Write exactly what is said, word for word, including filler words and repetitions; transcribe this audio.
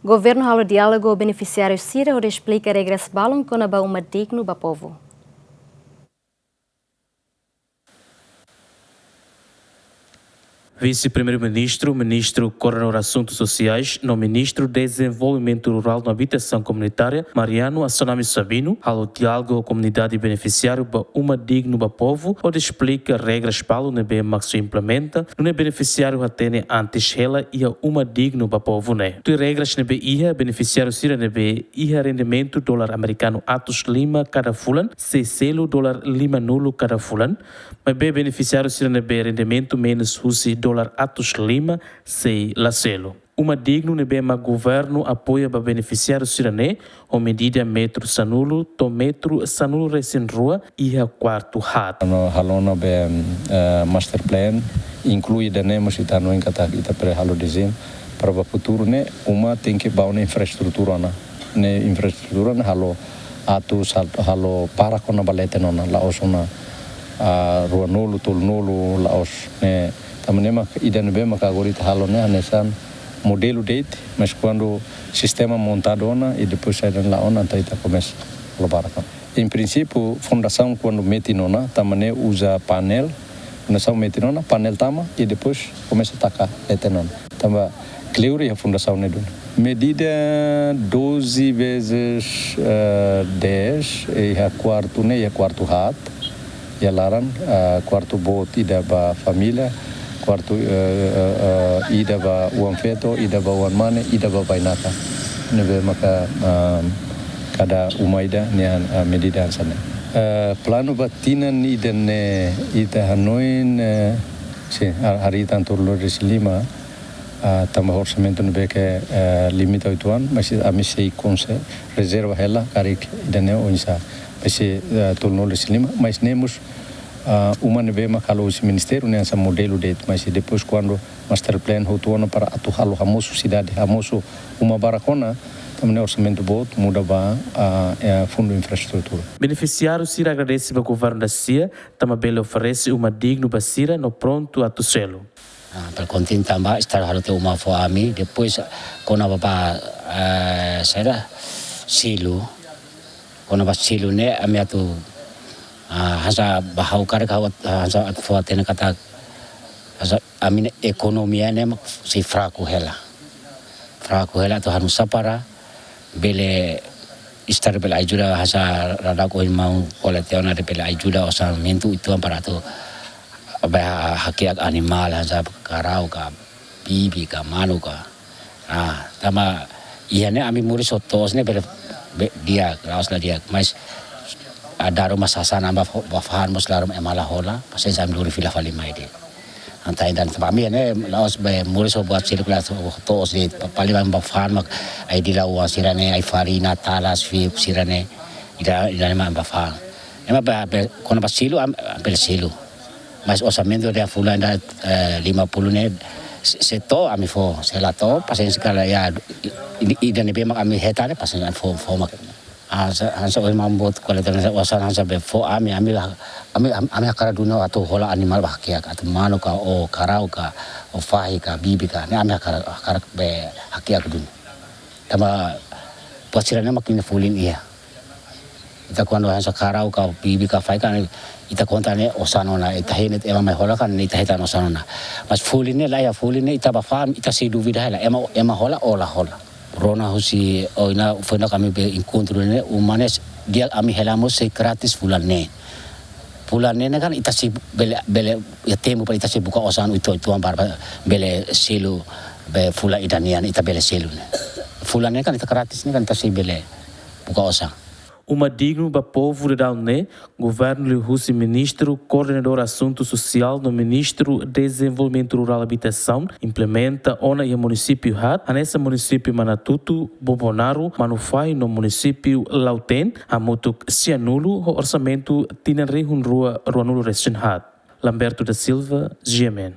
Governu halo diálogu ho benefisiáriu sira hodi esplika regras balun kona-ba uma dignu ba povu. Vise-Primeiru-Ministru, Ministru Koordenadór Asuntu Sosiais no Ministru Dezenvolvimentu Rurál no Abitasaun Komunitária, Mariano Assanami Sabino, halo diálogu ho komunidade benefisiáriu ba uma dignu ba povu hodi esplika regras balun ne'ebé mak sei implementa, nune'e benefisiáriu hatene antes hela iha uma dignu ba povu ne'e. Tuir regras ne'ebé iha, benefisiáriu sira ne'ebé iha rendimentu dolar amerikanu atus lima kada fulan sei selu dolar limanulu kada fulan, maibé benefisiáriu sira ne'ebé rendimentu menus husi dolar atus lima sei la selu. Uma dignu ne'ebé mak governu apoia ba benefisiáriu sira-ne'e ho medida metru sanulu to'o metru sanulu-resin-rua iha kuartu haat. No halo ona be, eh, master plan, inklui ida-ne'e mós ita hanoin katak ita presiza halo dezeñu para ba futuru ne'e uma tenke ba ona infraestrutura ona. Ne'e infraestrutura ne'e halo atus, hal-, halo barak ona ba leten ona, la'ós ona, ah, ruanulu, tolunulu, la'ós ne'e. Tanba ne'e mak ida ne'ebé mak agora ita halo ne'e hanesan modelu de'it, mas kuandu sistema montadu ona i depois saida la'o ona, entaun ita komesa halo barak ona. Em princípio, fundasaun kuandu metin ona, tanba ne'e uza painel, fundasaun metin ona, painel tama, i depois komesa taka leten ona. Tanba kleur iha fundasaun ne'e duni. Medida doze vezes, eh, dez, iha kuartu ne'e, iha kuartu haat, iha laran, ah, kuartu boot ida ba família, kuartu, eh, eh, eh, ida ba oan-feto, ida ba oan-mane, ida ba bainaka. Ne'ebé maka, ah, kada uma ida nian, ah, medida hanesan ne'e. Eh, planu ba tinan ida-ne'e ita hanoin, eh, sin, ha-, harii tan tolunulu-resin-lima, ah, tanba orsamentu ne'ebé ke, eh, limita uitoan, mas ami sei konse-, rezerva hela karik ida-ne'e oinsá. Mas sei, eh, tolunulu-resin-lima, mas ne'e mós, ah, uma ne'ebé mak halo husi ministériu ne'e hanesan modelu de'it, mas depois kuandu master plan hotu ona para atu halo hamosu sidade, hamosu uma barak ona, tanba ne'e orsamentu boot muda ba, ah, eh, fundu infraestrutura. Benefisiáriu sira agradese ba governu da-sia, tanba bele oferese uma dignu ba sira no prontu atu selu. Ah, para kontinua tanba, estar halo tiha uma fó ami, depois, kona-ba ba, eh, saida, selu, kona-ba selu ne'e, ami atu, ah, hanesan ba ha'u karik ha'u, ah, hanesan atu fó-hatene katak, hanesan ami-nia ekonomia ne'e mak sei fraku hela. Fraku hela atu halo nu'usá para bele estar bele ajuda hanesan radak ohin maun ko'alia tiha ona de'it bele ajuda orsamentu uitoan para atu bá hakiak animál hanesan karau ka, bibi ka, manu ka. Ah, tanba iha ne'e ami moris ho to'os ne'e bele be-, di'ak, la'ós la di'ak. Mas, ah, dala ruma sasán ami bá fó-, bá fa'an mós dala ruma ema la hola, pasensa ami lori fila fali mai de'it. Entaun ida-ne'e tanba ami ne'e la'ós be moris ho buat sira kula to'os de'it, pa-, paling ami bá fa'an mak ai dila-oan sira-ne'e, ai farina, talas, fiuk sira-ne'e, ida, ida-ne'e mak ami bá fa'an. Ema bá, be, kona-ba selu, am-, bele selu. Mas orsamentu ida fulan ida, eh, lima puluh ne'e, se, se to'o ami fó, se la to'o, pasensa kala ya, i-, ida ne'ebé mak ami hetan ne'e, pasensa ami fó, fó mak. Ah, sa-, hanesan ohin maun boot ko'alia tiha ona, osan hanesan be fó ami, ami la, ami, am-, ami hakarak duni atu hola animál bá hakiak, atu manu ka, ou karau ka, ou fahi ka, bibi ka, ne'e ami hakarak, hakarak be hakiak duni. Tanba buat sira-ne'e mak nia folin iha. Ita kuandu hanesan karau ka, bibi ka, fahi ka, ita konta ne'e osan ona, ita hein ema mai hola kan, ita hetan osan ona. Mas folin ne'e la iha, folin ne'e ita bá fa'an, ita sei duvida hela, ema, ema hola, ou la hola. Rona husi, oh, ina, foin ami be enkontru ne'e, uma ne'e, di'ak ami hela mós sei grátis fulan ne'e. Fulan ne'e kan ita sei bele, bele, iha tempu para ita sei buka osan uitoan-uitoan para, para bele selu, be fulan ida nian ita bele selu ne'e. Fulan ne'e kan ita grátis ne'e kan ita sei bele buka osan. Uma dignu ba povu daudaun ne'e, governu liuhusi Ministru Koordenadór Asuntu Sosiál no Ministru Dezenvolvimentu Rurál Abitasaun implementa ona iha munisípiu haat, hanesan munisípiu Manatuto, Bobonaro, Manufahi no munisípiu Lautém, hamutuk sianulu ho orsamentu tinan rihun rua ruanulu-resin-haat. Lamberto da Silva, G M N.